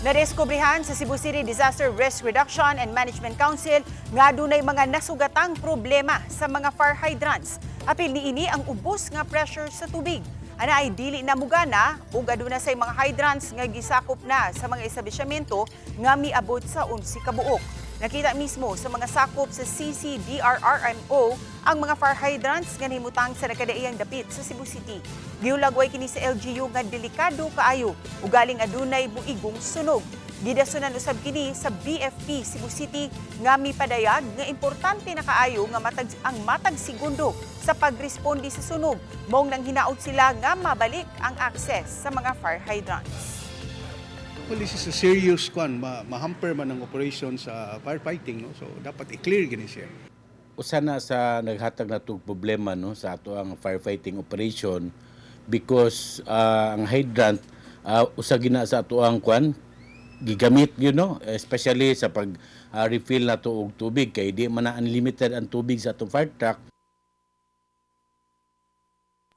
Nadeskubrehan sa Cebu City Disaster Risk Reduction and Management Council nga dunay mga nasugatang problema sa mga fire hydrants. Apil niini ang ubos nga pressure sa tubig. Ana ay dili na mugana ug aduna say mga hydrants nga gisakop na sa mga establishmento nga miabot sa 11 ka buok. Nakita mismo sa mga sakop sa CCDRRMO ang mga fire hydrants nga nahimutang sa nakadaiyang dapit sa Cebu City. Gihulagway kini sa LGU nga delikado kaayo ugaling adunay buigong sunog. Gidasunan usab kini sa BFP Cebu City nga mipadayag nga importante na kaayo nga matag ang matag segundo sa pagresponde sa sunog. Maong nanghinaot sila nga mabalik ang access sa mga fire hydrants. Well, this is a serious kwan, ma-hamper man ang operation sa firefighting, no? So dapat i-clear gini siya. Usa na sa naghatag na tog problema, no, sa ato ang firefighting operation because ang hydrant, usa gina sa ato ang kwan gigamit especially sa pag refill nato og tubig kay di man na unlimited ang tubig sa atong fire truck.